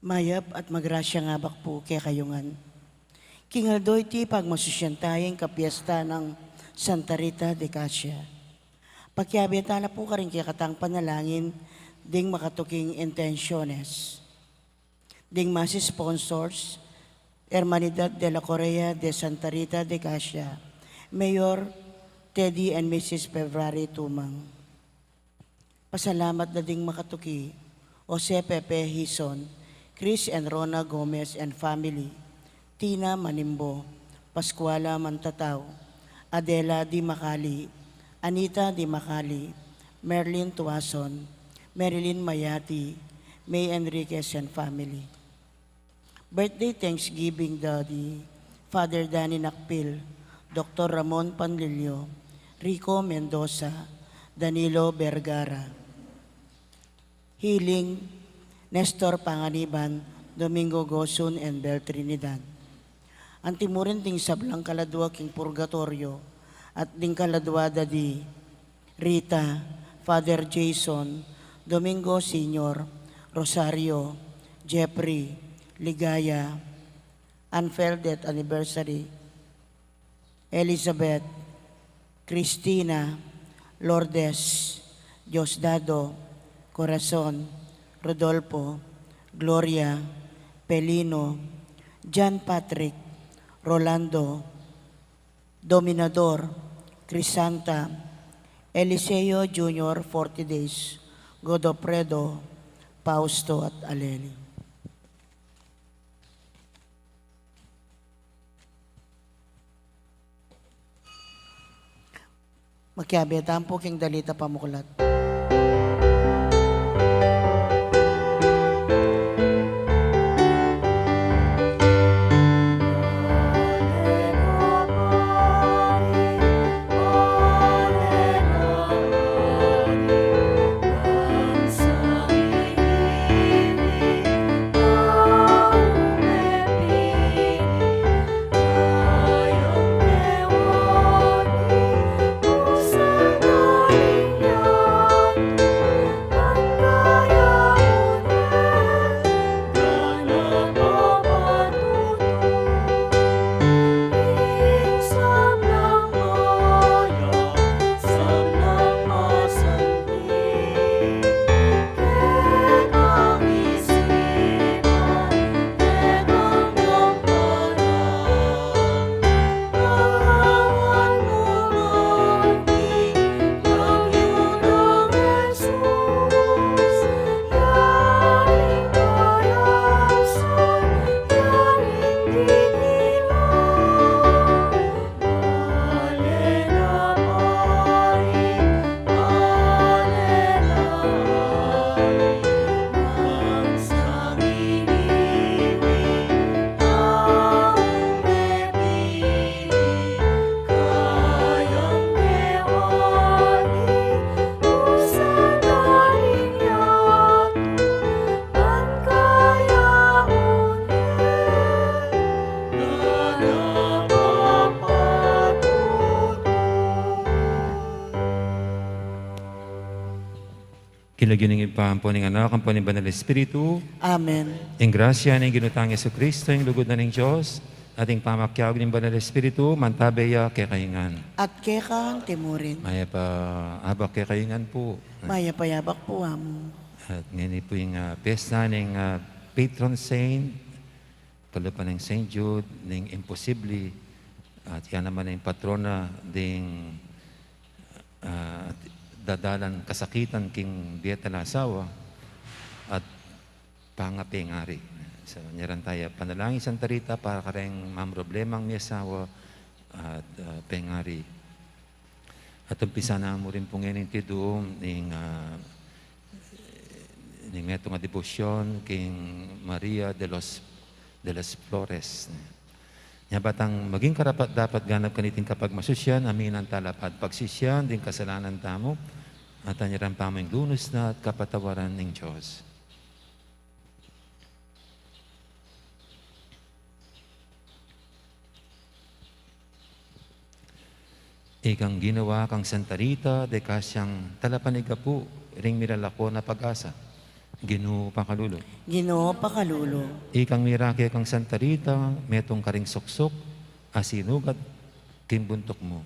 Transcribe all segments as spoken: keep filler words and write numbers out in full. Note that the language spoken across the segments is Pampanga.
Mayap at magrasyang abak pu kekayu ngan. King aldo iti pagmasusyan taya ing kapiesta nang Santa Rita de Casia. Pakiabe ta na pu karing kekatang panalangin ding makatuking intensyones. Ding Mass sponsors, Hermanidad de la Correa de Santa Rita de Casia, Mayor Teddy and Missus February Tumang. Pasalamat da ding makatuki, Jose Pepe Hizon, Chris and Rona Gomez and family, Tina Manimbo, Pascuala Mantatao, Adela Di Macali, Anita Di Macali, Merlin Tuason, Marilyn Mayati, May Enriquez and family. Birthday Thanksgiving da di Father Danny Nakpil, Doktor Ramon Panlilio, Rico Mendoza, Danilo Vergara. Healing, Nestor Panganiban, Domingo Gosun, and Bel Trinidad. Anti mu rin ding sablang kaladua king purgatoryo, at ding kaladua da di Rita, Father Jason, Domingo Senior, Rosario, Jeffrey, Ligaya, Unfelt Death Anniversary, Elizabeth, Christina, Lourdes, Diosdado, Corazon, Rodolfo, Gloria, Pelino, John Patrick, Rolando, Dominador, Crisanta, Eliseo Junior, forty days, Godofredo, Fausto, at Aleli. Makiabe tamu pu king dalita pamuklat. King lagyu ning Ibpa, ampo ning Anak, ampo ning Banal Espiritu. Amen. Ing grasya ning Ginu tang Jesucristo, ing lugud na ning Dios, at ing pamakiabe ning Banal Espiritu, mantabe ya kekayu ngan. At keka anti mu rin. Mayap a abak kekayu ngan pu. Mayap a abak pu, Amu. At ngeni pu ing, ah, pesta ning, ah, patron saint, kalupa ning Saint Jude, ning imposible, at ya naman ing patrona ding, ah, dadalan kasakitan king bie at asawa, at pangapengari. So, nyaran taya panalangin Santa Rita para kareng mamroblemang miasawa at, ah, pengari. At umpisa na mu rin pu ngeni ning Te Deum ning, ah, ning metung a debosyon king Maria de los, de las Flores. Nya ba tang maging karapat-dapat ganap kaniting kapagmasusyan, aminan tala pa at pagsisian ding kasalanan tamu, at anyaran pa mu ing lunus na at kapatawaran ning Dios. Ikang ginawa kang Santa Rita de Casia ing talapanyaya pu ring milalako na pag-asa. Ginu, pakalulu. Ginu, pakalulu. Ikang mirake kang Santa Rita, metung karing suksuk a sinugat king buntuk mu.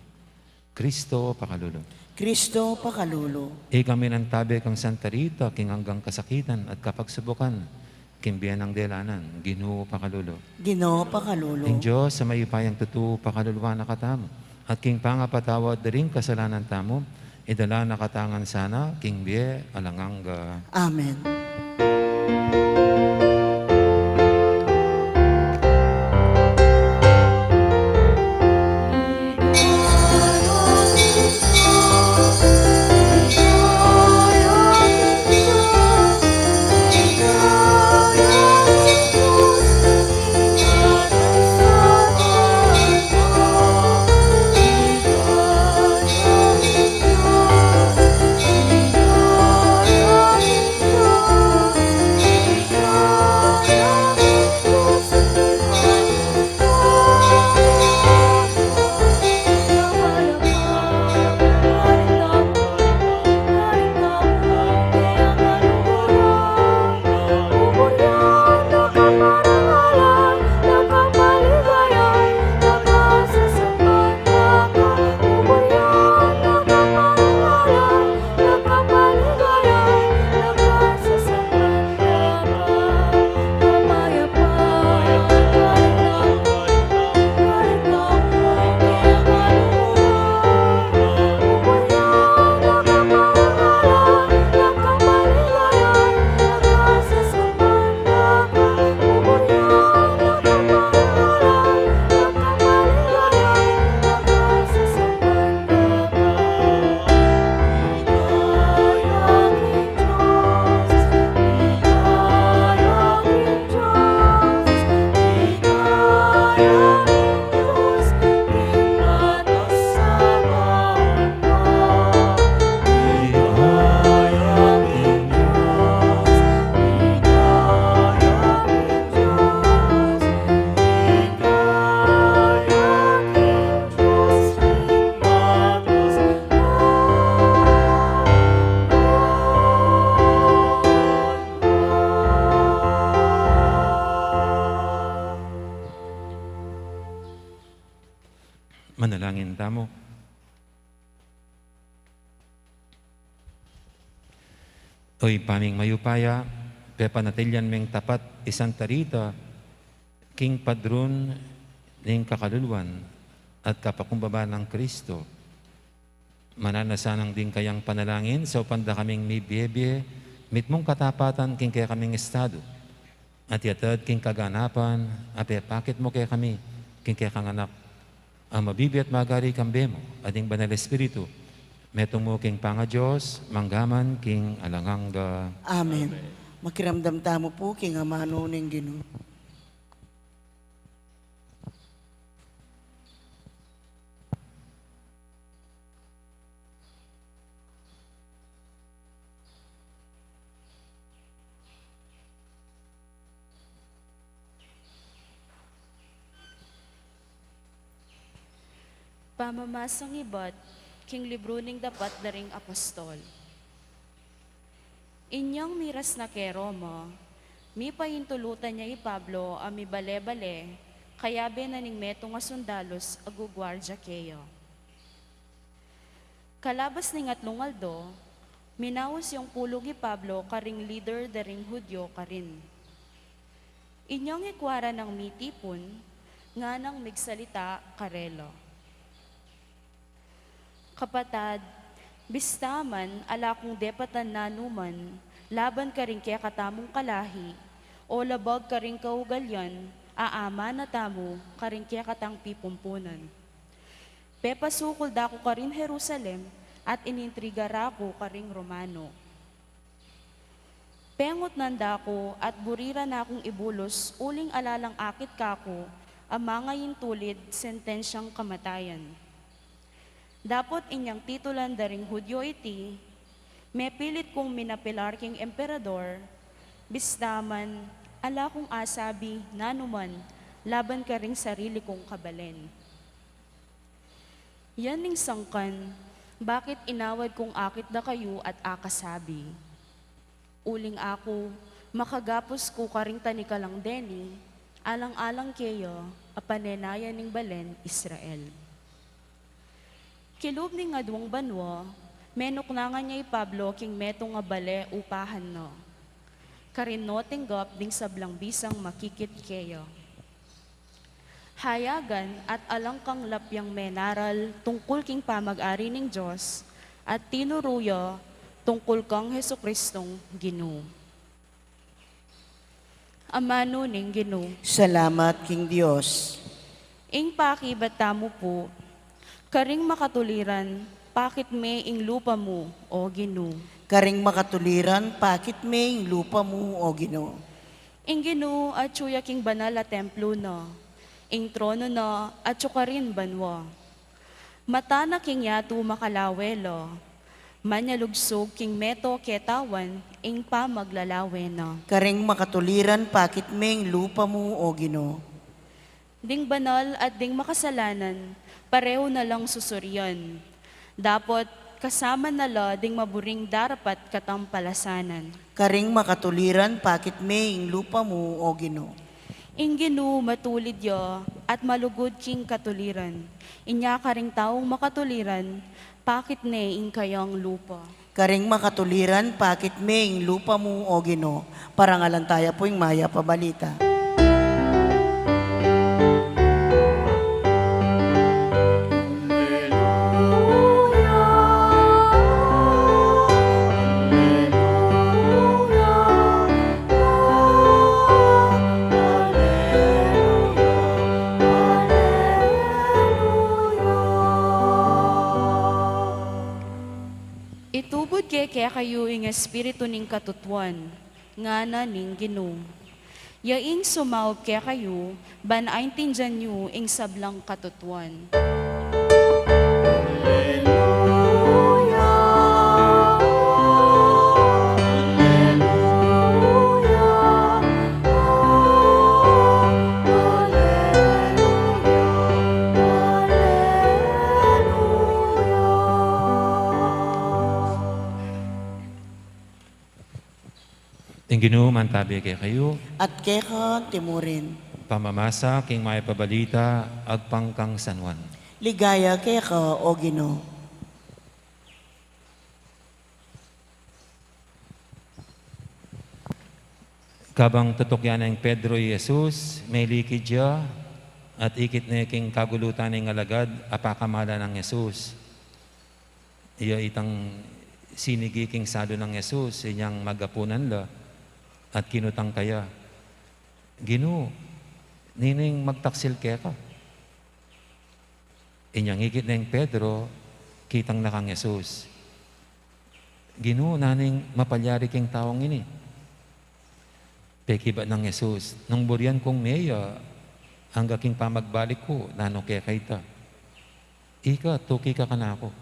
Kristo, pakalulu. Kristo, pakalulu. Ikang minantabe kang Santa Rita king anggang kasakitan at kapagsubukan king bie nang delanan. Ginu, pakalulu. Ginu, pakalulu. Ing Dios a mayupayang tutu, pakaluluan na katamu, at king pangapatawad da ring kasalanan tamu, idala na katamu ngan sana king bie alang angga. Amen. Manalangin tamu. O Ibpa ming mayupaya, pepanatilian meng tapat i Santa Rita king padrun ning kakaluluan at kapakumbaba nang Kristo. Mananu na sanang ding kayang panalangin, saupan da kaming mibie-bie mitmung katapatan king kekaming estadu, at iatad king kaganapan a pepakit mu kekami king kekang Anak a mabibie at magari kambe mu, at ning Banal Espiritu, metung mu king pangaDios, mangga man king alang angga. Amen. Makiramdam tamu pu king amanu ning Ginu. Pamamasang ibat king libru ning Dapat da ring Apostol. Inyang miras na ke Roma, mipaintulutan ya i Pablo a mibale-bale, kayabe na ning metung a sundalus a guguardia keya. Kalabas ning atlung aldo, minaus yang pulug i Pablo karing lider da ring Judio karin. Inyang ikua ra nang mitipun, nganang migsalita karela. Kapatad, bista man ala kung depatan nanuman laban karing kekatamung kalahi, o labag karing kaugalian a amana tamu karing kekatang pipumpunan. Pepasukul da ku karin Jerusalem at inintriga ra ku karing Romano. Pengutnan da ku at buri ra na kung ibulus uling ala lang akit kaku a mangaintulid sentensiang kamatayan. Dapot inyang titulan da ring Judio iti, mepilit kung minapilar king Emperador, bista man ala kung asabi nanuman laban karing sarili kung kabalen. Yan ing sangkan bakit inawad kung akit da kayu at akasabi. Uling aku, makagapus ku karing tanikalang deni, alang-alang keya, a panenayan ning balen Israel. Kilub ning aduang banua, menuknangan ya i Pablo king metung a bale upahan na. Karin no tinggap ding sablang bisang makikit keya. Hayagan at alang kang lapyang menaral tungkul king pamag-ari ning Dios, at tinuru ya tungkul kang Jesucristong Ginu. Amanu ning Ginu. Salamat king Dios. Ing pakibat tamu pu, karing makatuliran, pakit me ing lupa mu, O Ginu. Karing makatuliran, pakit me ing lupa mu, O Ginu. Ing Ginu atyu ya king banal a templo na, ing trono na atyu karin banua. Mata na king yatu makalawe la, manyalugsug king meto ketawan ing pamaglalawe na. Karing makatuliran, pakit me ing lupa mu, O Ginu. Ding banal at ding makasalanan, pareho na lang susurian. Dapot kasama na la ding maburing darapat katampalasanan. Karing makatuliran, pakit me ing lupa mu, O Ginu. Ing Ginu matulid ya at malugud king katuliran. Inya karing taung makatuliran, pakit ne ing kayang lupa. Karing makatuliran, pakit me ing lupa mu, O Ginu. Parangalan taya pu ing mayap a balita. Itubud ke kekayu ing espiritu ning katutuan, ngana ning Ginu. Ya ing sumaup kekayu, ban aintindian yu ing sablang katutuan. Ing Ginu mantabi kekayu. At keka antimurin. Pamamasa king mayap a balita agpang kang San Juan. Ligaya keka, O Ginu. Kabang tutukyan neng Pedro i Jesus, melikid ya, at ikit ne king kagulutan ning alagad a pakamalan nang Jesus. Iya itang sinigi king salu nang Jesus, inyang magapunan la, at kinutang kaya, "Ginu, nining magtaksil keka?" Inyang ikit neng Pedro, kitang na kang Jesus, "Ginu, naning mapalyari king taung ini?" Pekibat nang Jesus, "Nung burian kung me ya, angga king pamagbalik ku, nanu keka ita? Ika, tuki ka kanaku."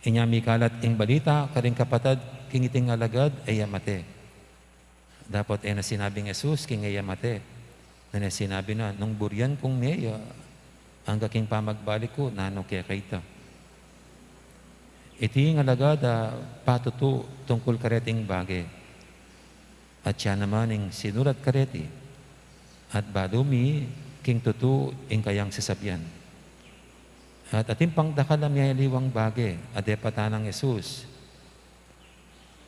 Inya mikalat ing balita karing kapatad king iting alagad a iya mate. Dapot e na sinabing Jesus king iya mate, nune sinabi na, "Nung burian kung me ya, angga king pamagbalik ku, nanu keka ita?" Iti ing alagad a patutu tungkul kareting bage. At siya naman ing sinulat kareti, at balu mi king tutu ing kayang sasabian. At atin pang dakal a miyaliwang bage a depatan nang Jesus,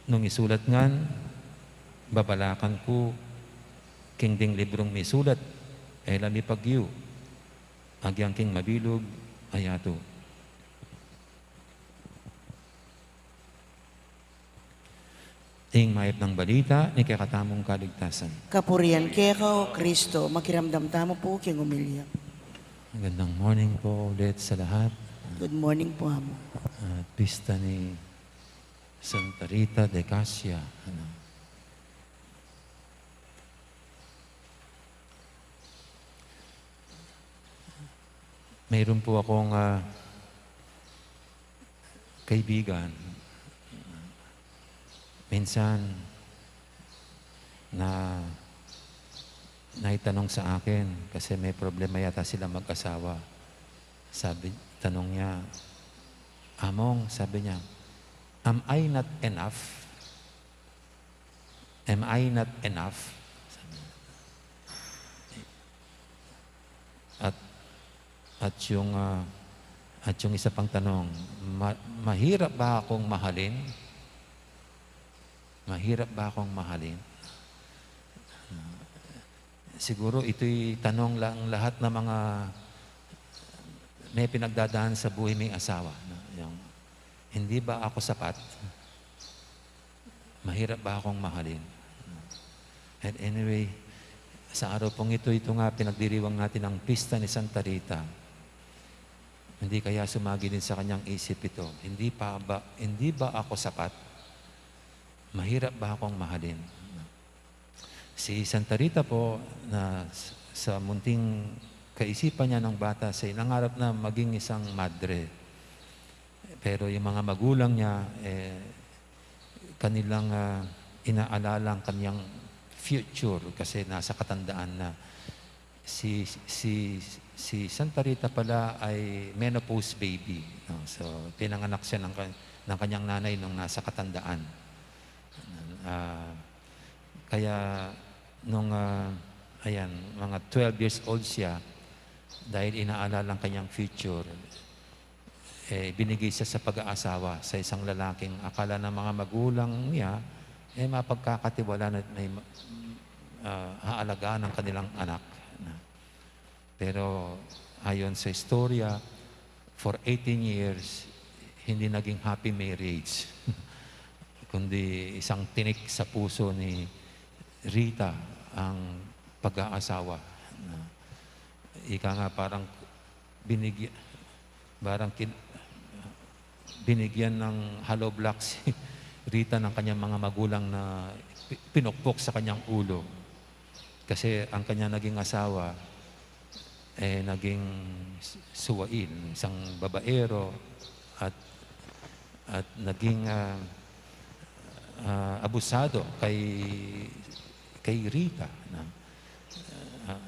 nung isulat ngan, babalakan ku king ding librung misulat, e la mipagyu, agyang king mabilug a yatu. Ing mayap nang balita ning kekatamung kaligtasan. Kapurian keka, O Kristo. Makiramdam tamu pu king umilya. Magandang morning po ulit sa lahat. Good morning po, Amo. At pista ni Santa Rita de Cassia, ano? Mayroon po akong, ah, kaibigan. Minsan, na, naitanong sa akin kasi may problema yata sila mag-asawa. Sabi, tanong niya, "Among," sabi niya, "am I not enough?" "Am I not enough?" At, at yung, ah, at yung isa pang tanong, "Ma-, mahirap ba akong mahalin? Mahirap ba akong mahalin?" Siguro ito'y tanong lang lahat ng mga may pinagdadaan sa buhay may asawa, no? Yung, "Hindi ba ako sapat? Mahirap ba akong mahalin?" And anyway, sa araw pong ito, ito nga pinagdiriwang natin ang pista ni Santa Rita. Hindi kaya sumagi din sa kanyang isip ito, "Hindi pa ba, hindi ba ako sapat? Mahirap ba akong mahalin?" Si Santa Rita po, na s-, sa munting kaisipan niya ng bata, siya nangarap na maging isang madre. Pero yung mga magulang niya, eh, kanilang, ah, inaalala ang kanyang future kasi nasa katandaan na. Si, si, si Santa Rita pala ay menopause baby, no? So, pinanganak siya ng kan-, ng kanyang nanay nung nasa katandaan. Ah, kaya nung, ah, ayan, mga twelve years old siya, dahil inaalala ang kanyang future, eh, binigay siya sa pag-aasawa sa isang lalaking akala ng mga magulang niya, eh, mapagkakatiwalaan at may ma-, ah, haalagaan ng kanilang anak. Pero ayon sa istorya, for eighteen years, hindi naging happy marriage, kundi isang tinik sa puso ni Rita ang pag-aasawa. Na, ika nga, parang binigyan, parang kin-, binigyan ng hollow block si Rita ng kanyang mga magulang na pi-, pinukpok sa kanyang ulo. Kasi ang kanyang naging asawa, eh, naging s-, suwail, isang babaero, at, at naging, ah, ah, abusado kay, kay Rita, no? Ah,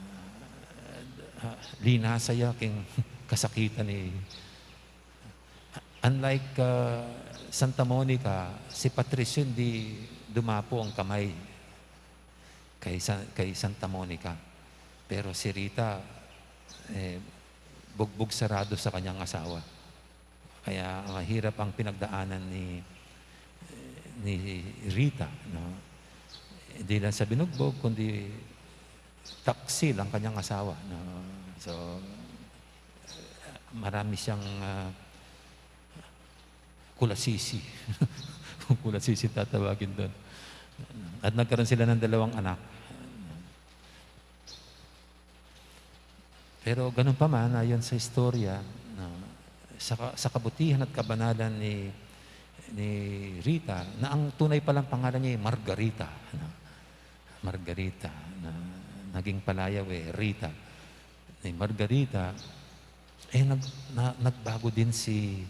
ah, linasa ya king kasakitan ni, unlike, ah, Santa Monica, si Patricio hindi dumapo ang kamay kay Sa-, kay Santa Monica. Pero si Rita, eh, bugbog sarado sa kanyang asawa. Kaya mahirap ang pinagdaanan ni, ni Rita, no? Hindi lang sa binugbog, kundi taksil ang kanyang asawa, no? So, marami siyang, ah, kulasisi. Kulasisi tatawagin dun. At nagkaroon sila ng dalawang anak. Pero ganun pa man, ayon sa istorya, no, sa ka-, sa kabutihan at kabanalan ni, ni Rita, na ang tunay palang pangalan niya ay Margarita, no? Margarita, na naging palayaw, eh, Rita. Ni Margarita, eh, nag-, na-, nagbago din si,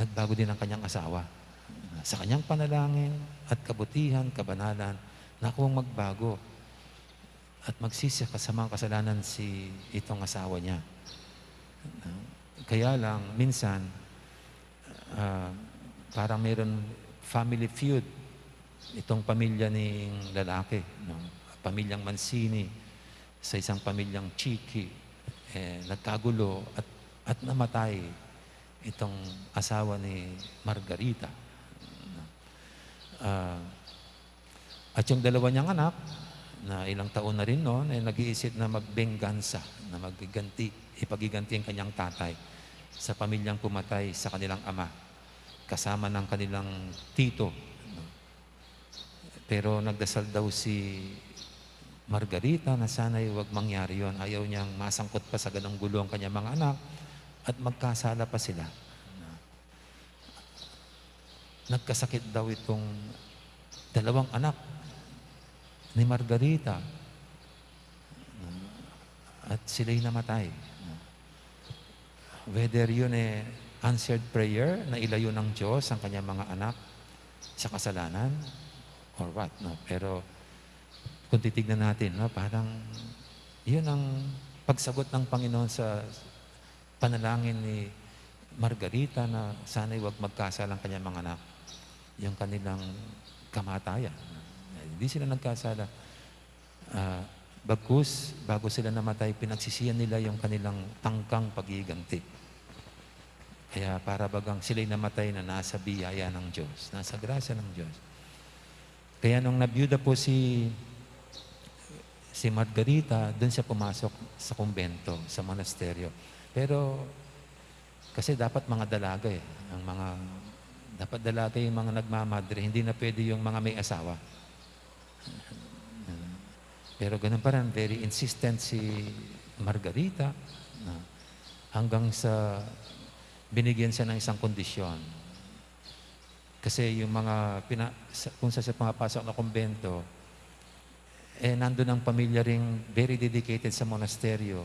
nagbago din ang kanyang asawa. Sa kanyang panalangin at kabutihan, kabanalan, nakuwang magbago at magsisi sa kasamang kasalanan si itong asawa niya. Kaya lang, minsan, ah, parang meron family feud itong pamilya ning lalaki, no? Pamilyang Mancini sa isang pamilyang Chiki, eh, nagkagulo at, at namatay itong asawa ni Margarita. Ah, at yung dalawa niyang anak, na ilang taon na rin noon, eh, nag-iisip na magbenggansa, na magganti, ipagiganti ang kanyang tatay sa pamilyang pumatay sa kanilang ama, kasama ng kanilang tito, no? Pero nagdasal daw si Margarita na sana'y wag mangyari yon. Ayaw niyang masangkot pa sa ganong gulo ang kanyang mga anak at magkasala pa sila. Nagkasakit daw itong dalawang anak ni Margarita at sila'y namatay. Whether yun, eh, answered prayer na ilayo ng Diyos ang kanyang mga anak sa kasalanan or what, no? Pero kung titignan natin, no, parang yun ang pagsagot ng Panginoon sa panalangin ni Margarita na sana'y wag magkasala ang kanyang mga anak. Yung kanilang kamatayan, eh, Hindi sila nagkasala. Ah, bagkus, bago sila namatay, pinagsisihan nila yung kanilang tangkang paghihiganti. Kaya para bagang sila'y namatay na nasa biyaya ng Diyos, nasa grasya ng Diyos. Kaya nung nabiyuda po si, si Margarita, dun siya pumasok sa kumbento, sa monasteryo. Pero kasi dapat mga dalaga eh. Ang mga, dapat dalaga yung mga nagmamadre, hindi na pwede yung mga may asawa. Pero ganun pa rin, very insistent si Margarita, no? Hanggang sa binigyan siya ng isang kondisyon. Kasi yung mga pina-, sa, kung sa, sa pumapasok na kumbento, eh, nandun ang pamilya ring very dedicated sa monasteryo,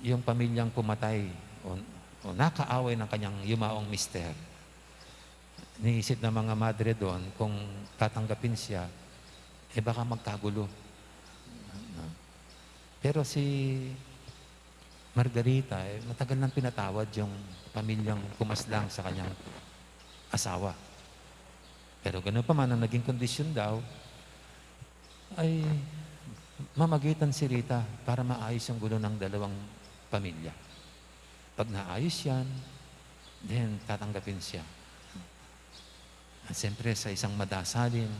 yung pamilyang pumatay o, o nakaaway ng kanyang yumaong mister. Iniisip ng mga madre doon kung tatanggapin siya, eh, baka magkagulo. No? Pero si Margarita, eh, matagal nang pinatawad yung pamilyang kumaslang sa kanyang asawa. Pero ganun pa man, ang naging kondisyon daw ay mamagitan si Rita para maayos yung gulo ng dalawang pamilya. Pag naayos yan, then tatanggapin siya. At siyempre, sa isang madasalin,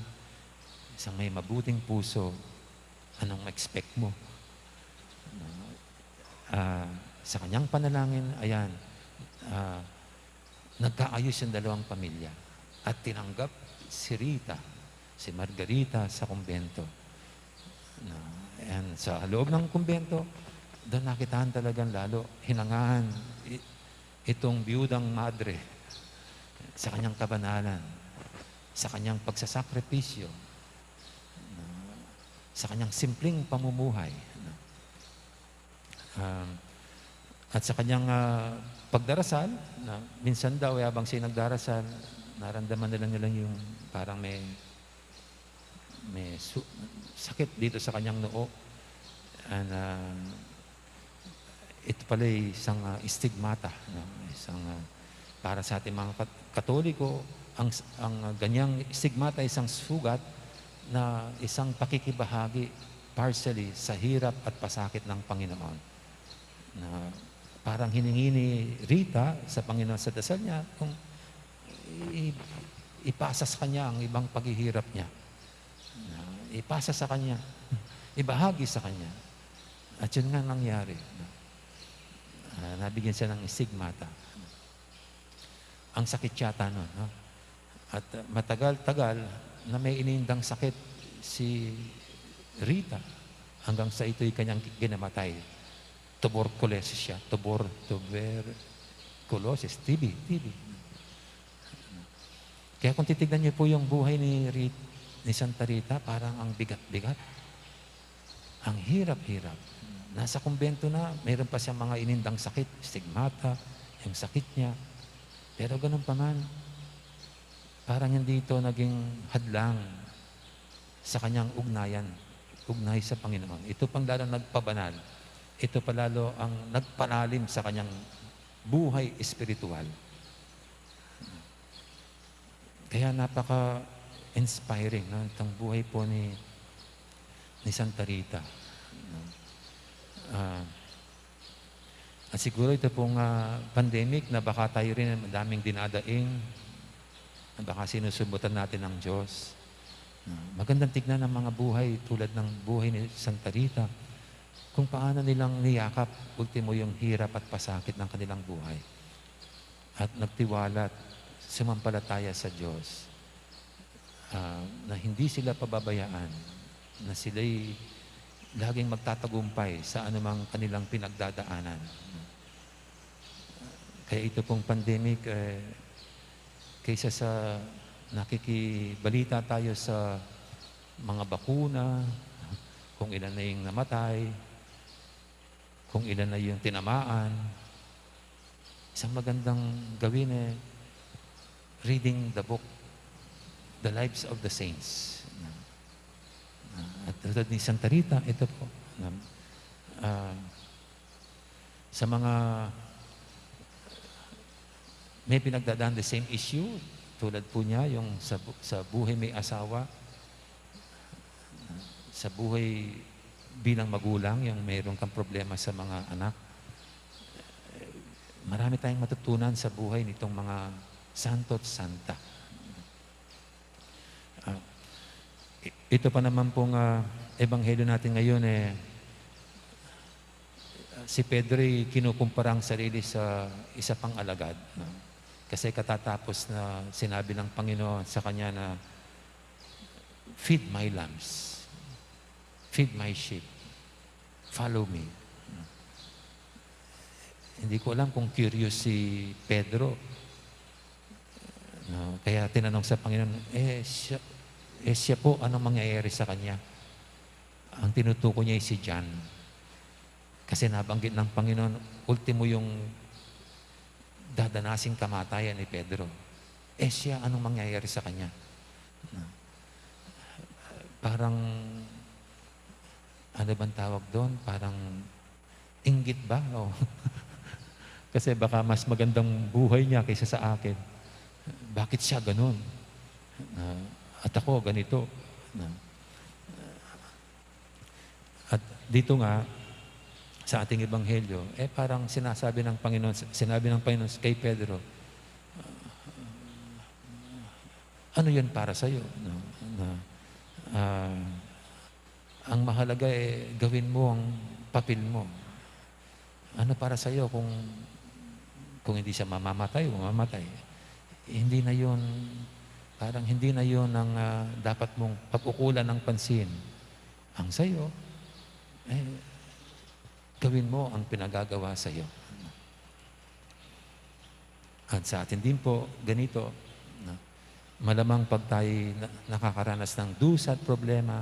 isang may mabuting puso, anong expect mo? Ah, sa kanyang panalangin, ayan, ah, nagkaayos yung dalawang pamilya. At tinanggap si Rita, si Margarita, sa kumbento. Na, and sa loob ng kumbento, doon nakitaan talagang lalo, hinangaan i-, itong biyudang madre sa kanyang kabanalan, sa kanyang pagsasakripisyo, na, sa kanyang simpleng pamumuhay, na, um, at sa kanyang, ah, pagdarasal, na minsan daw, eh, habang siya nagdarasal, naramdaman na lang nila yung parang may, may su-, sakit dito sa kanyang noo. And, ah, ito pala ay isang, ah, stigmata, no? Isang, ah, para sa ating mga Kat-, Katoliko, ang s-, ang, ah, ganyang stigmata ay isang sugat na isang pakikibahagi partially sa hirap at pasakit ng Panginoon. Na parang hiningi ni Rita sa Panginoon sa dasal niya kung i-, ipasa sa kanya ang ibang paghihirap niya. Na ipasa sa kanya, ibahagi sa kanya. At yun nga nangyari. Ah, nabigyan siya ng stigmata. Ang sakit yata nun, no? At, uh, matagal-tagal na may inindang sakit si Rita hanggang sa ito'y kanyang ginamatay. Tuberculosis siya. Tubor-, tuberculosis, T B, T B. Kaya kung titignan niyo po yung buhay ni Rit-, ni Santa Rita, parang ang bigat-bigat. Ang hirap-hirap. Nasa kumbento na, mayroon pa siyang mga inindang sakit, stigmata, yung sakit niya. Pero ganun pa man, parang hindi ito naging hadlang sa kanyang ugnayan, ugnay sa Panginoon. Ito pang lalo nagpabanal. Ito pa lalo ang nagpalalim sa kanyang buhay espiritual. Kaya napaka-inspiring, no, itong buhay po ni, ni Santa Rita, no? Ah, at siguro ito pong, ah, pandemic na baka tayo rin, madaming dinadaing, na baka sinusubutan natin ng Diyos. Ah, magandang tignan ang mga buhay tulad ng buhay ni Santa Rita, kung paano nilang niyakap, ultimo, yung hirap at pasakit ng kanilang buhay. At nagtiwala at sumampalataya sa Diyos, ah, na hindi sila pababayaan, na sila'y laging magtatagumpay sa anumang kanilang pinagdadaanan. Kaya ito pong pandemic, eh, kaysa sa nakikibalita tayo sa mga bakuna, kung ilan na yung namatay, kung ilan na yung tinamaan, isang magandang gawin, eh, reading the book, The Lives of the Saints. Na, na, at tulad ni Santa Rita, ito po, na, ah, sa mga may pinagdadaan the same issue, tulad po niya, yung sa bu-, sa buhay may asawa, Sa buhay bilang magulang, yung meron kang problema sa mga anak, marami tayong matutunan sa buhay nitong mga santo at santa. Ah, i-, ito pa naman pong, ah, ebanghelyo natin ngayon, eh, si Pedro ay kinukumpara ang sarili sa isa pang alagad, no? Kasi katatapos na sinabi ng Panginoon sa kanya na, "Feed my lambs. Feed my sheep. Follow me." Hindi ko alam kung curious si Pedro. No? Kaya tinanong sa Panginoon, "Eh, siya, eh, siya po, anong mangyayari sa kanya?" Ang tinutukoy niya ay si John. Kasi nabanggit ng Panginoon, ultimo yung dadanasing kamatayan ni Pedro. "Eh, siya, anong mangyayari sa kanya?" No? Parang, ano bang tawag doon? Parang inggit ba? O, kasi baka mas magandang buhay niya kaysa sa akin. Bakit siya ganun? Ah, at ako ganito. Na, at dito nga, sa ating ebanghelyo, eh, parang sinasabi ng Panginoon, sinabi ng Panginoon kay Pedro, "Ano yan para sa'yo?" No? Na, ah, ang mahalaga, eh, gawin mo ang papel mo. Ano para sa'yo kung, kung hindi siya mamamatay o mamatay? Hindi na yun, parang hindi na yun ang, ah, dapat mong pag-ukulan ng pansin. Ang sa'yo, eh, gawin mo ang pinagagawa sa'yo. At sa atin din po, ganito, no? Malamang pag tayo na-, nakakaranas ng dusa at problema,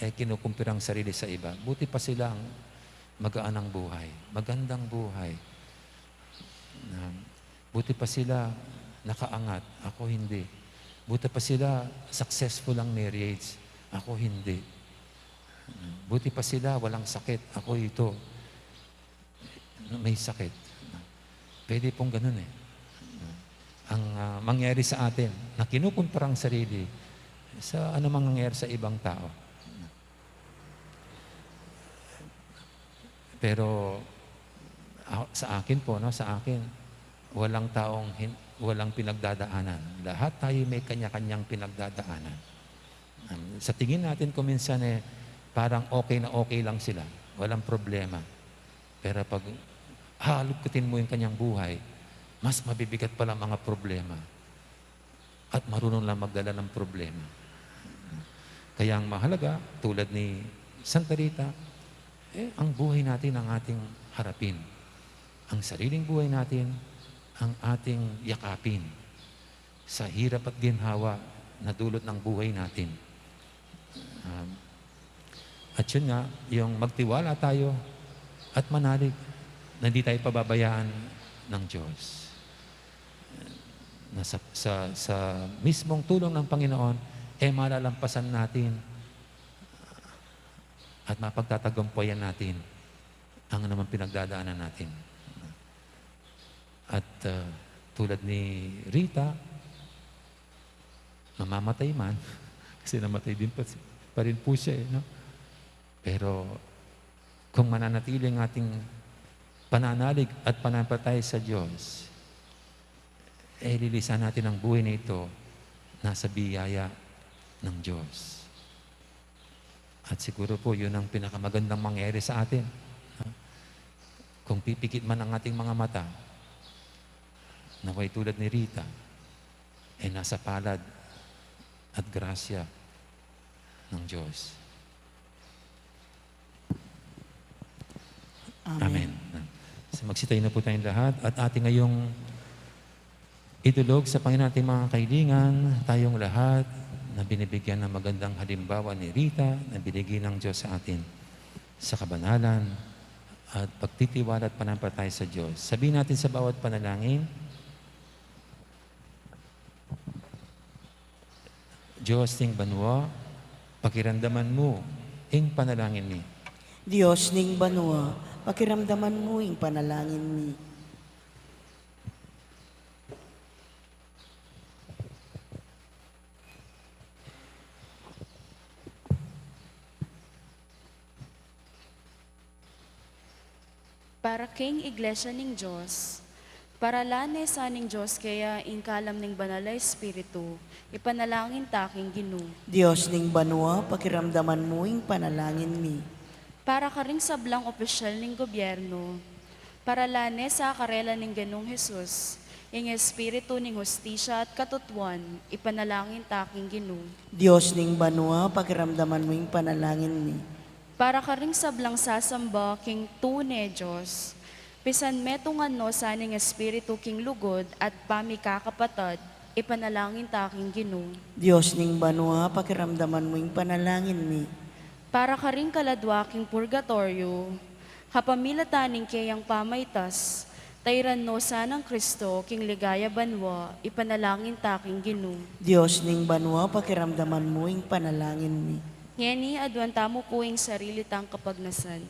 eh, kinukumpirang sarili sa iba. Buti pa sila ang magaan ang buhay, magandang buhay. Na, buti pa sila nakaangat, ako hindi. Buti pa sila successful ang marriage, ako hindi. Buti pa sila walang sakit, ako ito. May sakit. Pwede pong ganun eh. Ang, ah, mangyari sa atin, na kinukumpara ang sarili sa anumang nangyari sa ibang tao. Pero, ah, sa akin po, no, sa akin, walang taong hin-, walang pinagdadaanan. Lahat tayo may kanya-kanyang pinagdadaanan. Um, sa tingin natin kung minsan, eh, parang okay na okay lang sila, walang problema. Pero pag halugkutin mo yung kanyang buhay, mas mabibigat pala ang mga problema. At marunong lang magdala ng problema. Kaya ang mahalaga, tulad ni Santa Rita, eh, ang buhay natin ang ating harapin. Ang sariling buhay natin ang ating yakapin sa hirap at ginhawa na dulot ng buhay natin. Um, at yun nga, yung magtiwala tayo at manalig na hindi tayo pababayaan ng Diyos. Na sa, sa, sa mismong tulong ng Panginoon, eh, malalampasan natin at mapagtatagumpayan natin ang anumang pinagdadaanan natin. At, ah, tulad ni Rita, mamamatay man, kasi namatay din pa, pa rin po siya eh, no? Pero kung mananatili ang ating pananalig at pananampalataya sa Diyos, eh, lilisan natin ang buhay na ito, nasa biyaya ng Diyos. At siguro po, yun ang pinakamagandang mangyari sa atin, no? Kung pipikit man ang ating mga mata, nawa'y tulad ni Rita, eh, nasa palad at grasya ng Diyos. Amen. Amen. So, magsitayo na po tayong lahat at ating ngayong idulog sa Panginoon ating mga kailingan, tayong lahat na binibigyan ng magandang halimbawa ni Rita, na binigay ng Diyos sa atin sa kabanalan at pagtitiwala at pananampalataya sa Diyos. Sabihin natin sa bawat panalangin, Diyos ning banua, pakiramdaman mu ing panalangin mi. Dios ning banua, pakiramdaman mu ing panalangin mi. Para king Iglesia ning Dios. Paralan ne sa ning Dios keya ing kalam ning Banal a Espiritu, ipanalangin ta king Ginu. Dios ning banua, pakiramdaman mu ing panalangin mi. Para karing sablang opisyal ning gobyerno, paralan ne sa karela ning Ginung Jesus, ing espiritu ning hustisya at katutuan, ipanalangin ta king Ginu. Dios ning banua, pakiramdaman mu ing panalangin mi. Para karing sablang sasamba king tune Dios, pisan metungan no sa ning espiritu king lugud at pamikakapatad, ipanalangin ta king Ginu. Dios ning banua, pakiramdaman mu ing panalangin mi. Para karing kaladua king purgatoryo, kapamilatan ning keyang pamaitas, tairan no sa nang Kristo king ligaya banua, ipanalangin ta king Ginu. Dios ning banua, pakiramdaman mu ing panalangin mi. Ngeni, aduan tamu pu ing sarili tang kapagnasan.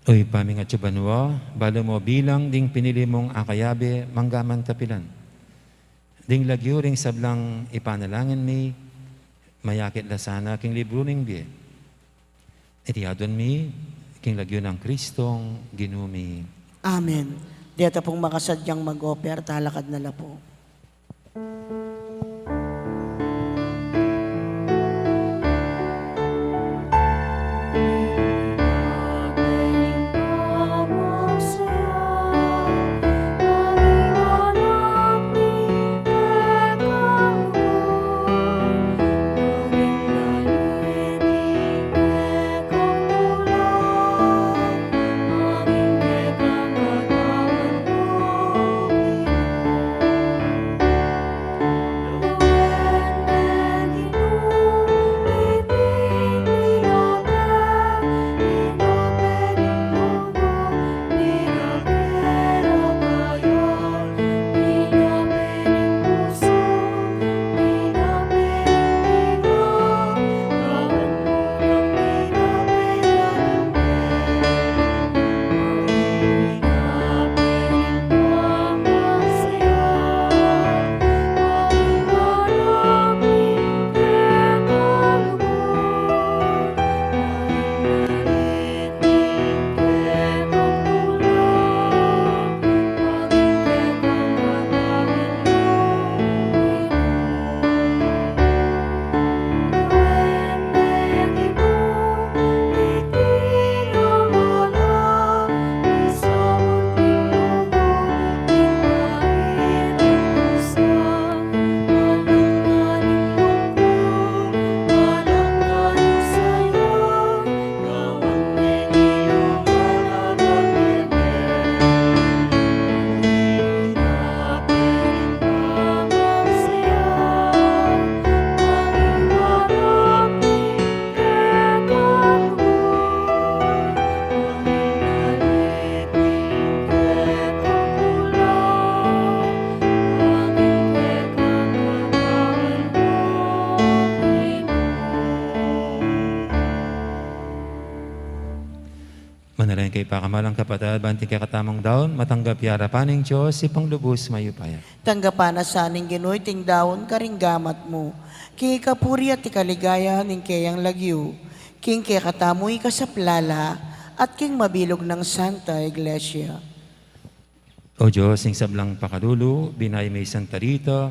O Ibpa ming atsu banua, balu mu bilang ding pinili mung akayabe manggaman kapilan. Ding lagyu ring sablang ipanalangin mi, mayakit la sana king libru ning bie. Iti aduan mi king lagyu nang Kristong Ginu mi. Amen. Deta pung makasadyang mag-offer, talakad na la pu. Manalangin kayu pakamalan kung kapatad, ban iting kekatamung daun matanggap ya arapan ning Dios, Ibpang lubus mayupaya. Tanggapan na sa ning Ginu iting daun karing gamat mu, king ikapuri at ikaligaya ning keyang lagyu, king kekatamu ikasaplala, at king mabilug nang Santa Iglesia. O Dios, ing sablang pakalulu, binayu me i Santa Rita,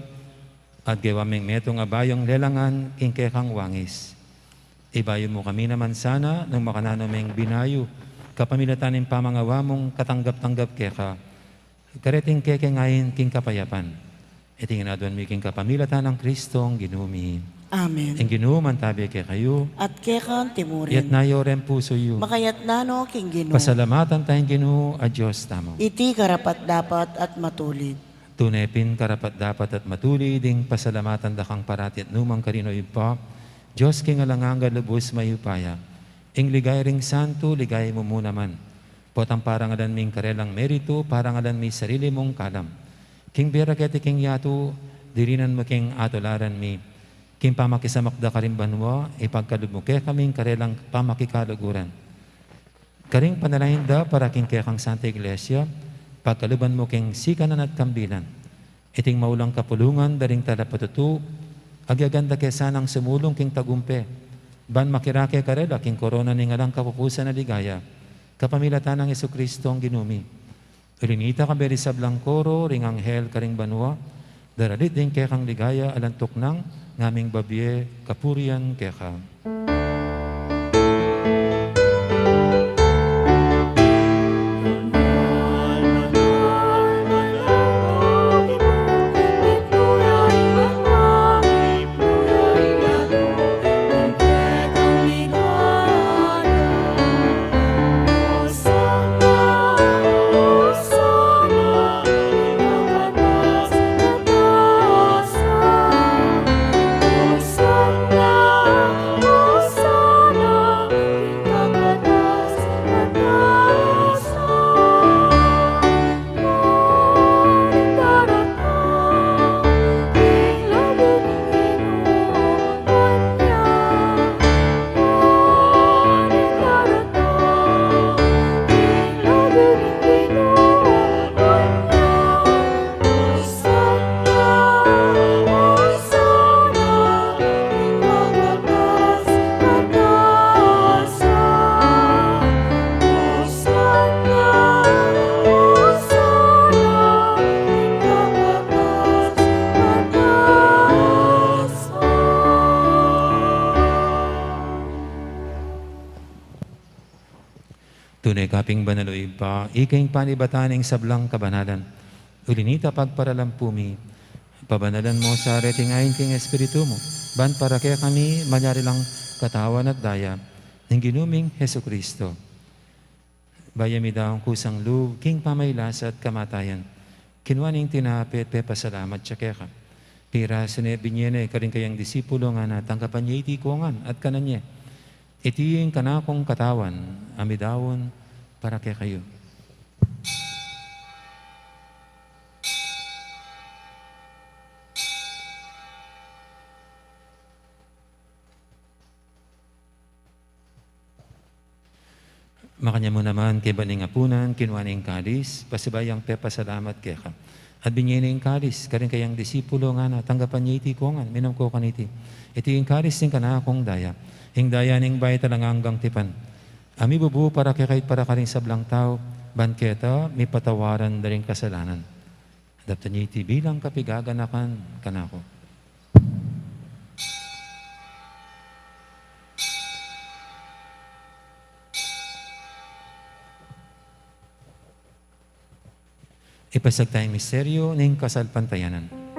at gewa meng metung a bayung lelangan king kekang wangis. Ibayu mu kami naman sana nung makananu meng binayu, kapamilatan ning pamangawa mung katanggap-tanggap keka, kareting kekengayin king kapayapan. Iti ngan aduan mi king kapamilatan nang Kristong Ginu mi. Amen. Ing Ginu mantabi kekayu. At keka naman murin. Itas yu reng pusu yu. Makatas no king Ginu. Pasalamatan taya ing Ginu a Dios tamu. Iti karapat-dapat at matulid. Tune pin karapat-dapat at matulid ing pasalamatan da kang parati at nukarin man, Ibpa, Dios king alang angga, lubus mayupaya. Ing ligaya ring santu, ligaya mu mu naman. Potang parangalan mi ing karelang meritu, parangalan mi ing sarili mung kalam. King bie ra keti king yatu, dirinan mu king atularan mi. King pamakisamak da karing banua, ipagkalub mu kekami ing karelang pamakikaluguran. Karing panalangin da para king kekang Santa Iglesia, Pagkaluban mu king sikanan at kambilan iting maulang kapulungan da ring talapatutu, agyaganda ke sanang sumulung king tagumpe, ban makirake karela king korona ning alang kapupusan a ligaya, kapamilatan nang Jesucristo a Ginu mi. Uli nita, kayabe ring sablang koro ring anghel karing banua, daralit ding kekang ligaya alang tuknang, ngaming babie kapurian keka. Tune ka pin banal, o Ibpa, ika ing panibatan ning sablang kabanalan. Uli nita, pagparalampu mi, pabanalan mu sa reting ain king Espiritu mu, ban para kekami malyari lang katawan at daya ning Ginu ming Jesucristo. Bayu mi daun kusang lub king pamagkasakit at kamatayan, kinua ne ing tinape at pepasalamat ya keka. Pirasu ne, binie ne karing kayang disipulo, ngana, tanggapan ye iti kongan at kanan ye. Iti ing kanakung katawan a midaun para kekayu. Makanyan mu naman, kaybat ning apunan, kinua ne ing kalis, pasibayu yang pepasalamat keka, at binie ne ing kalis karing kayang disipulo, ngana, tanggapan ye iti kongan, minum ko kaniti. Iti ing kalis ning kanakung daya, ing daya ning bayu at alang anggang tipan, a mibubu para kekayu at para karing sablang tau, ban keta mipatawaran da ring kasalanan. Daptan ye iti bilang kapaganakan kanaku. Ipasiag taya ing misteryu ning kasalpantayanan.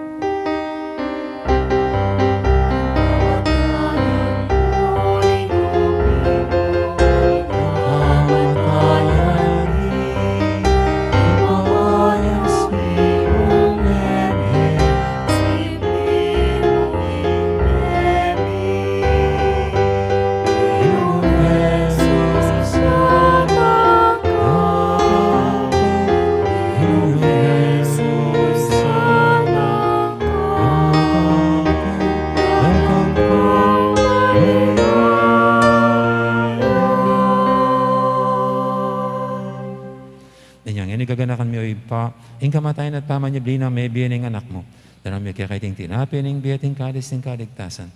Inyang ini gaganakan mi, o Ibpa, ing kamatayan at pamanyubli nang mebie ning Anak mu. Daraun mi keka iting tinape ning bie at ing kalis ning kaligtasan.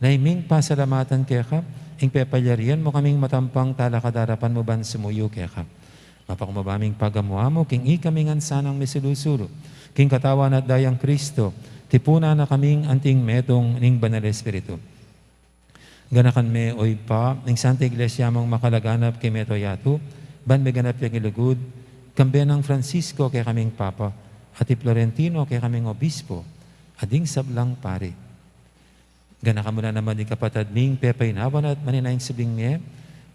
Lalu ming pasalamatan keka ing pepalyarian mu kaming matampang talakad king arapan mu ban sumuyu keka. Mapakumbaba ming pagamu-amu king ikami ngan sanang misulu-sulu king katawan at daya nang Kristo, tipunan na kaming anting metung ning Banal Espiritu. Ganakan me, o Ibpa, ing Santa Iglesia mung makalaganap king mabilug a yatu, ban miganap ya king lugud, kambe nang Francisco kekaming Papa, at i Florentino kekaming Obispo, at ding sablang pari. Ganakan mu la naman ding kapatad ming pepainawa na at manenaya king subling mie,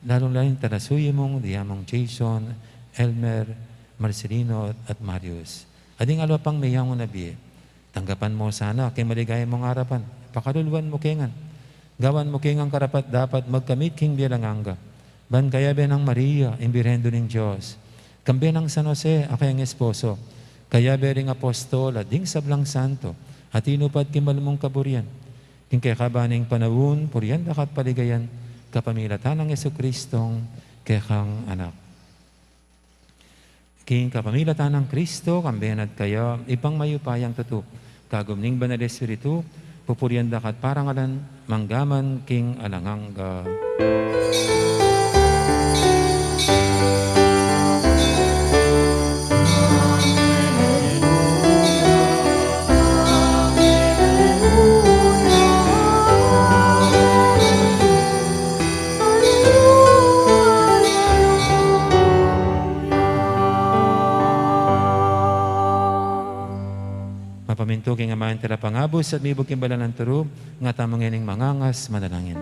lalung-lalu ing talasuyu mung diamang Jason, Elmer, Marcelino, at Marius. At ding aliwa pang meyangu na bie. Tanggapan mu sana king maligaya mung arapan, pakaluluan mu ke ngan. Gawan mu ke ngan karapat-dapat magkamit king bie alang angga. Ban kayabe nang Maria, ing Birhen Indu ning Dios, kambe nang San Jose, a kayang esposo, kayabe ring apostol, at ding sablang santo a tinupad king mal mung kaburian, king kekaban ning panaun, purian da ka at paligayan, kapamilatan nang Jesucristong kekang Anak. King kapamilatan nang Kristo, kambe na at kaya, Ibpang mayupayang tutu, kagum ning Banal Espiritu, pupurian da ka at parangalan, mangga man king alang angga. Mapamintu king aman ing Talapangabus at mibug king banal nang turu, nga tamu ngening mangangas manalangin.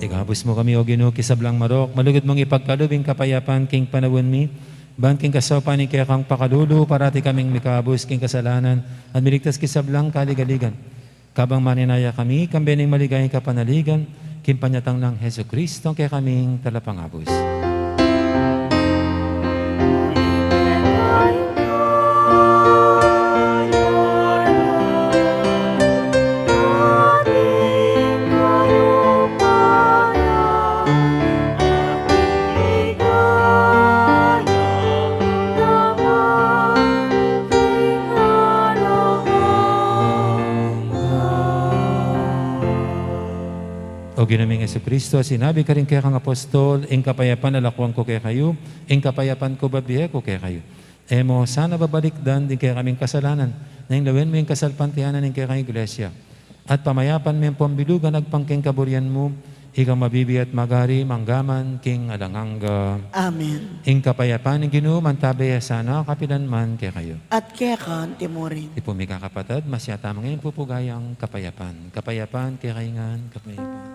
Ikabus mu kami, O Ginu, king sablang marok, malugud mung ipagkalub ing kapayapan king panaun mi, ban king kasaupan ning kekang pakalulu, parati kaming mikabus king kasalanan, at miligtas king sablang kaligaligan. Kabang maninaya kami, kambe ning maligayang kapanaligan, king panyatang nang Jesucristo, kekaming Talapangabus. O Ginu ming Jesucristo, sinabi karing kekang apostol, ing kapayapan lalakwan ku kekayu, ing kapayapan ku bibie ku kekayu. E mu sana babalikdan ding kekaming kasalanan, nune lawen mu ing kasalpantayanan ning kekang Iglesia. At pamayapan me ampong bilug agpang king kaburian mu, ika mabibie at magari mangga man king alang angga. Amen. Ing kapayapan ning Ginu mantabe ya sana kapilan man kekayu. At keka naman murin. Ipu ming kakapatad, masyata mung ing pupugayang kapayapan. Kapayapan kekayu ngan, kapayapan.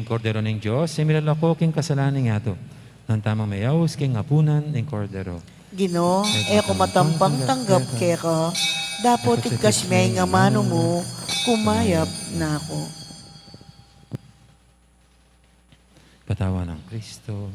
Kordero ning Dios, e milalako king kasalanan ning yatu. Nanu tamang mayaus king apunan ning Kordero. Ginu, e ku matampang tanggap keka, dapot igkas me ing amanu mu, kumayap na ku. Katawan nang Kristo.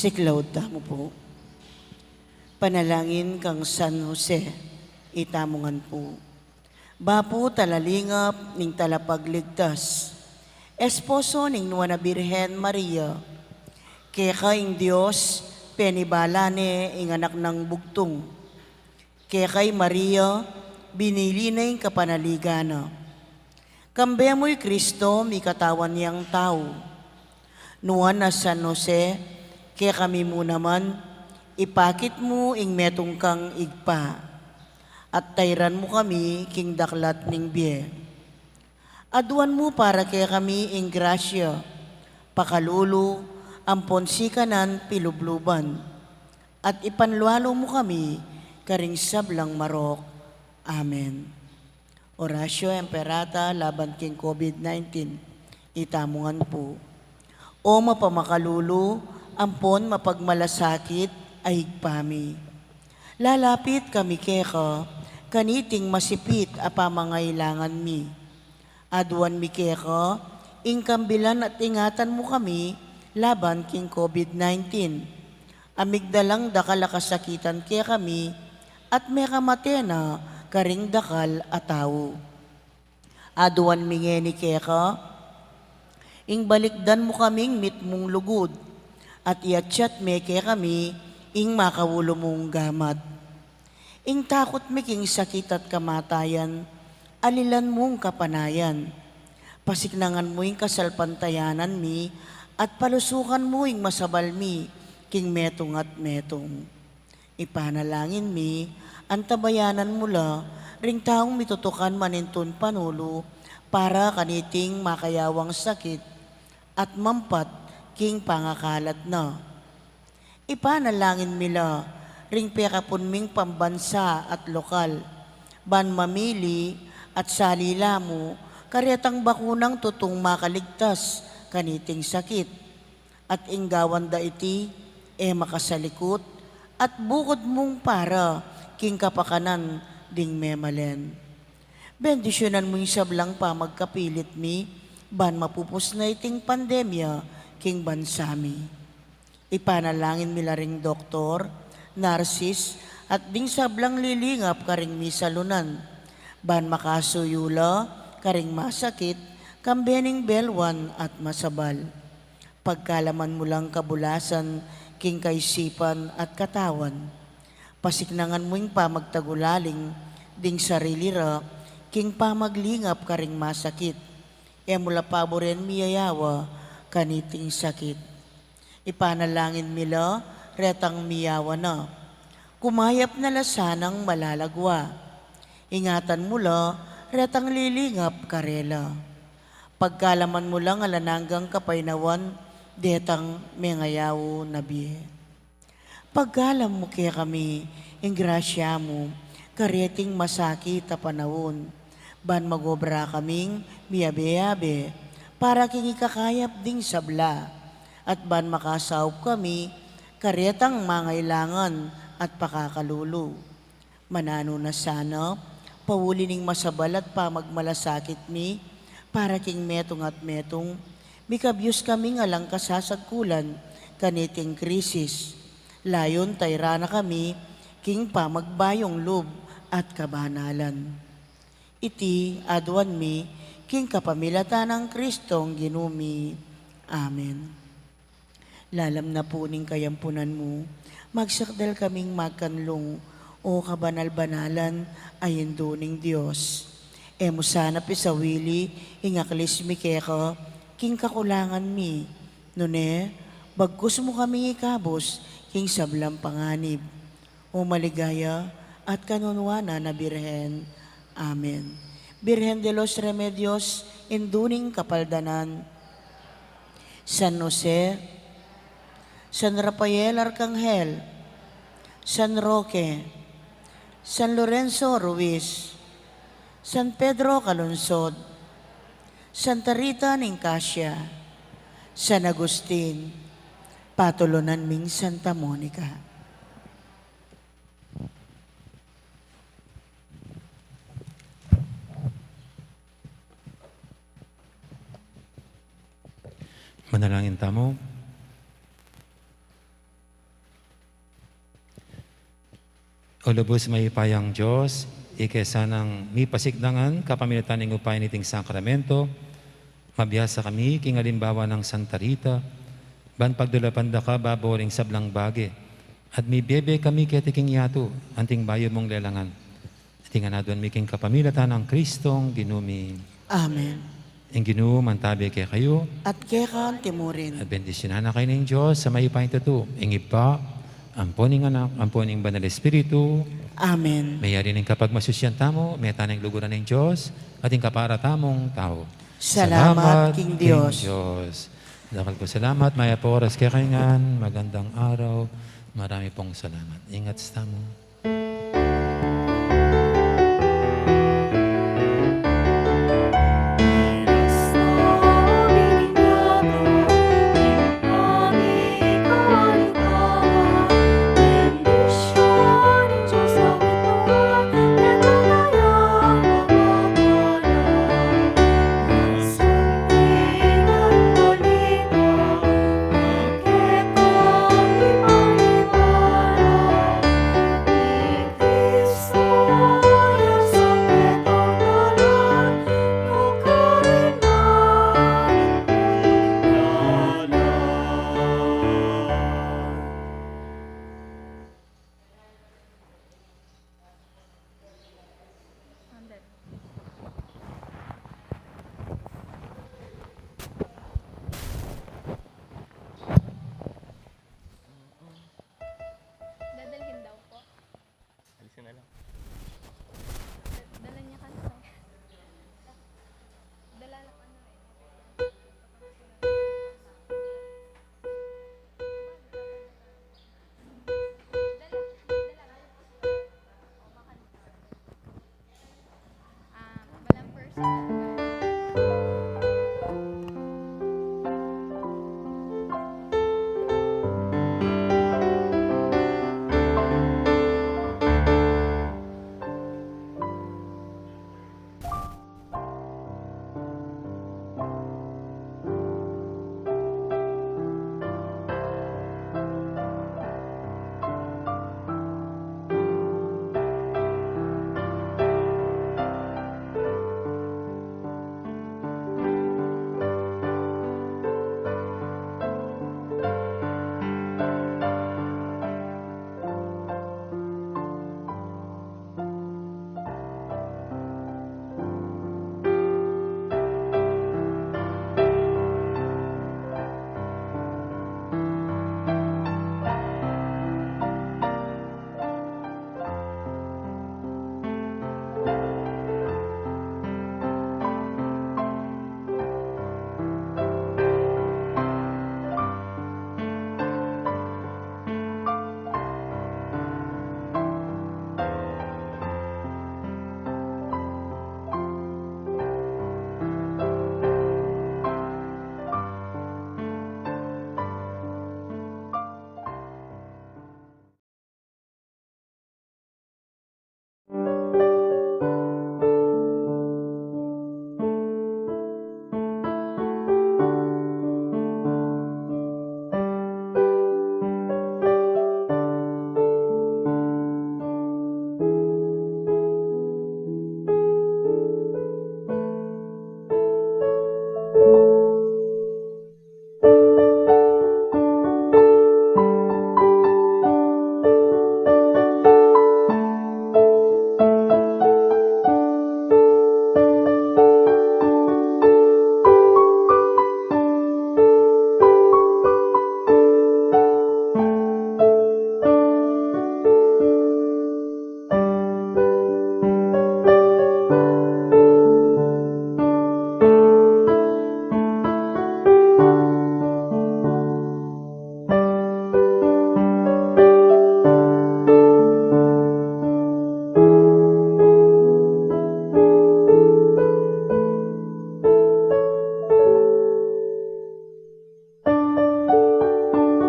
Siklaud tamu pu. Panalangin kang San Jose, itamu ngan pu. Bapu talalingap ning Talapagligtas, esposo ning Nuan a Birhen Maria, keka ing Dios penibala ne ing Anak nang Bugtung. Keka i Maria, binili na ing kapanaligan na. Kambe mu i Kristo, mikatawan yang tau. Nuan a San Jose, kekami mu naman, ipakit mu ing metung kang Ibpa, at tairan mu kami king daklat ning bie. Aduan mu para kekami ing grasya, pakalulu, ampon sikanan pilubluban, at ipanlualu mu kami karing sablang marok. Amen. Oratio Imperata laban king COVID nineteen, itamu ngan pu. O mapamakalulu ampon mapagmalasakit a Ibpa mi, lalapit kami keka kaniting masipit a pamangailangan mi. Aduan mi keka ing kambilan at ingatan mu kami laban king COVID nineteen. A migdalang dakal a kasakitan kekami at mekamate na karing dakal a tau. Aduan mi ngeni keka ing balikdan mu kaming mitmung lugud, at iatsat me kekami ing makaulu mung gamat. Ing takut mi king sakit at kamatayan, alilan mung kapanayan. Pasiknangan mu ing kasalpantayanan mi, at palusukan mu ing masabal mi, king metung at metung. Ipanalangin mi, antabayanan mu la, ring taung mitutukan manintun panulu, para kaniting makayawang sakit, at mampat king pangakalat na. Ipanalangin mi la, ring pekapun ming pambansa at lokal, ban mamili at salila mu, karetang bakunang tutung makaligtas, kaniting sakit. At ing gawan da iti, e makasalikut, at bukud mung para, king kapakanan ding memalen. Bendisyunan mu ing sablang pamagkapilit mi, ban mapupus na iting pandemya, king bansa mi. Ipanalangin mi la ring doktor, narsis, at ding sablang lilingap karing misalunan, ban makasuyu la, karing masakit, kambe ning belwan at masabal. Pagkalaman mu lang kabulasan, king kaisipan at katawan. Pasiknangan mu ing pamagtagulaling, ding sarili ra, king pamaglingap karing masakit. E mu la paburen miyayawa, kaniting sakit. Ipanalangin mi la, retang miyawa na. Kumayap na la sanang malalagwa. Ingatan mu la, retang lilingap karela. Pagkalaman mu lang alang anggang kapaynawan, detang mengayaw na bie. Pagkalam mu kekami, ing grasya mu, kareting masakit a panaun, ban magobra kaming miyabe-yabe, para king ikakayap ding sabla, at ban makasaup kami, karetang mangailangan at pakakalulu. Mananu na sana, pauli ning masabal at pamagmalasakit mi, para king metung at metung, mikabyus kaming alang kasasagkulan, kaniting krisis. Layun tayra na kami, king pamagbayung lub at kabanalan. Iti aduan mi, king kapamilatan nang Kristong Ginu mi. Amen. Lalam na pu ning kayampunan mu, magsakdal kaming magkanlung, O kabanal-banalan a Indu ning Dios. E mu sana pisawili ing aklis mi keka, king kakulangan mi. Nune, bagkus mu kaming ikabus, king sablang panganib. O maligaya at kanunuanan a Birhen. Amen. Birhen de los Remedios, Indu ning Kapaldanan. San Jose, San Rafael Arkanghel, San Roque, San Lorenzo Ruiz, San Pedro Calungsod, Santa Rita ning Casia, San Agustin, patulunan ming Santa Monica. Manalangin tamu. O lubus mayupayang Dios, ika sanang mipasiknangan kapamilatan ning upaya niting sakramento, mabiasa kami king alimbawa nang Santa Rita, ban pagdulapan da ka babo ring sablang bage, at mibebe kami keti king yatu, anting bayu mung lelangan. Iti ngan aduan mi king kapamilatan nang Kristong Ginu mi. Amen. Ing Ginu mantabe kekayu. At keka antimurin. At bendisyunan na kayu ning Dios a mayupayang tutu, ing Ibpa, ampo ning Anak, ampo ning Banal Espiritu. Amen. Mayari ning kapagmasusyan tamu, meta ning luguran ning Dios, at ing kapara tamung tau. Salamat king Dios. Dakal pung salamat, mayap a oras kekayu ngan, magandang araw, marami pong salamat. Ingat tamu.